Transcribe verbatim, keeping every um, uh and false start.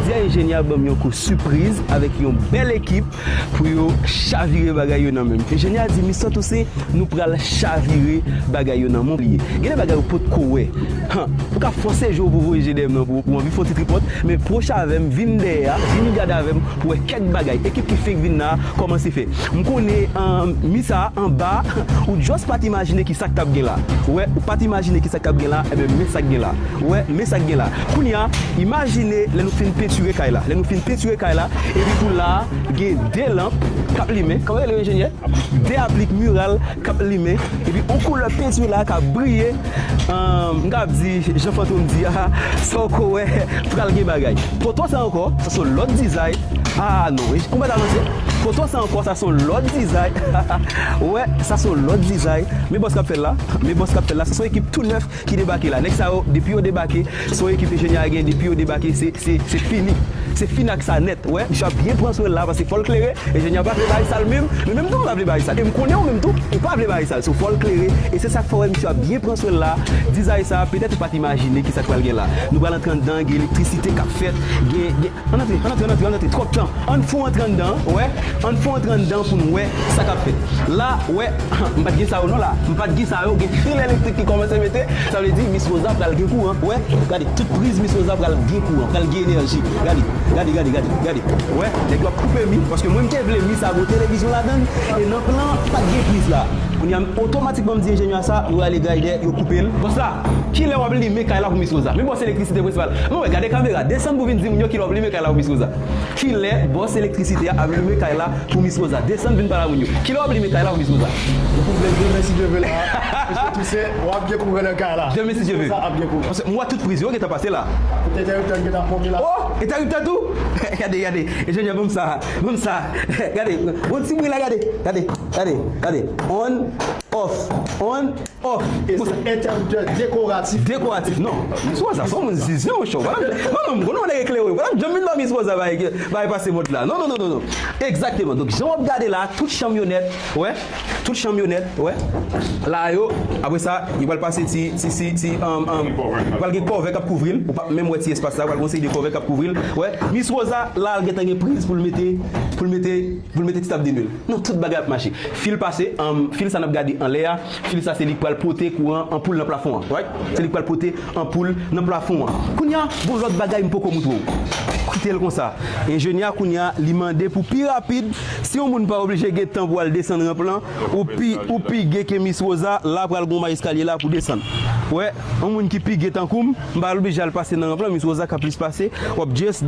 Jodi a, enjenyè ban m yon kou sipriz avèk yon bèl ekip pou yo chavire bagay yo nan men m. Enjenyè di, Mistè Toussaint, nou pral chavire bagay yo nan men w. Gen de bagay ou potko wè. Han, ou ka fòse je w pou voye je dèyè m nan pou, pou anvi fè yon ti tripòt, men pwoche avè m, vin dèyè a, vin gade avè m pou wè kèk bagay. Ekip ki fenk vin la a, kòman se fè. M konnen, um, mi sa anba, ou just pa t imajine ki sa k t ap gen la. Ou wè, ou pa t imajine ki sa k t ap gen la, enben, men sa k gen la. Ou wè, men sa k gen la. Kounye a, imajine lè nou fin pentire kay la. Lè nou fin pentire kay la, epi pou la, gen de lanp k ap limen. Kòman rele yo, enjenyè? De aplik miral k ap limen. Epi yon koulè penti la k ap briye. Ahn, m ka ap di, jan Fantom di a, sa w ko wè, pral gen bagay. Poto sa ankò, sa se yon lòt dizay. Ah non, ou mèt avanse. Poto sa ankò, sa se yon lòt dizay. Ou wè, sa se yon lòt dizay. Men bòs k ap fè l la. Men bòs k ap fè l la. Sa se yon ekip tou nèf ki debake la. Nèg sa yo, depi yo debake, se yon ekip enjenyè a gen, depi yo debake, se, se, se fini. Se fini ak sa nèt. Ou wè, misye ap byen pran swen l la, paske fò l klere, enjenyè a pa vle bay sal menm, men menm tou m pa vle bay sal. E m konnen ou menm tou, ou pa vle bay sal. So, fò l klere, e se sa k fè w wè misye ap byen pran swen l la. Dizay sa, petèt ou pa t imajine ki sa k pral gen la. Nou pral antre anndan, gen elektrisite k ap fèt, gen, gen, ann antre, ann antre, ann antre, ann antre, twòp tan. Ann fon antre anndan, ou wè, ann fon antre anndan pou n wè sa k ap fèt. La, ou wè, m pa t gen sa yo non la. M pa t gen sa yo, gen fil elektrik ki kòmanse mete. Sa vle di, Miss Rosa pral gen kouran. Ou wè, gade, tout priz Miss Rosa pral gen kouran, pral gen enèji. Gade, gade, gade, gade, gade. Ou wè, nèg yo ap koupe mi, paske mwen m te vle mi sa gon televizyon ladan l, e nan plan, pa t gen priz la. Kounye a, otomatikman m di enjenyè sa, yo rale grader, yo koupe l. Bòs la, kilè w ap limen kay la pou Miss Rosa? Men bòs elektrisite prensipal. Mwen wè, gade kamera, desann pou vin di moun yo kilè w ap limen kay la pou Miss Rosa. Kilè bòs elektrisite a ap limen kay la pou Miss Rosa? Desann vin pale ak moun yo. Kilè w ap limen kay la pou Miss Rosa? Ou vle demen si Dye vle la, mesye Toussaint, w ap gen kouran nan kay la. Demen si Dye vle. Sa ap gen kouran. Paske m wè tout priz yo gentan pase la. Tout entèriptè gentan monte la. Oh, entèriptè tou? Gade, gade. Enjenyè, ban m sa. Ban m sa. Gade, yon ti bri la, gade. Gade, gade, gade. On, off. On, off. E se entèriptè dekoratif. Dekoratif, non. Miss Rosa, se yon moun zizye, monchè. Ou pa nan, non, non, m konnen w nèg eklere. Ou pa nan janm vin ba Miss Rosa bay, bay pase mòd la. Non, non, non, non, non. Egzakteman. Donk, jan w ap gade la, tout chanm yo nèt, wè. Tout chanm yo nèt, wè. La yo, apre sa, yo pral pase ti, ti, ti, ti, um, um, pral gen kòvè k ap kouvri l. Ou p ap menm wè ti espas la, pral gen yon seri de kòvè k ap kouvri l. Wè, Miss Rosa, la, l gentan gen priz pou l mete, pou l mete, pou l mete ti tab de nwi l. Non, tout bagay ap mache. Fil pase, um, fil sa n ap gade anlè a, fil sa se li k pral pote kouran anpoul nan plafon an, right? Se li k pral pote anpoul nan plafon an. Kounye a, gon lòt bagay m poko moutre w. Koute l konsa. Enjenyè a kounye a, li mande pou pi rapid, si yon moun pa oblije gen tan pou al desann ranp lan, ou pi, ou pi ge ke Miss Rosa, la pral gon may eskalye la pou desann. Wè, yon moun ki pi ge tankou m, m pa oblije al pase nan ranp lan, Miss Rosa ka plis pase, w ap just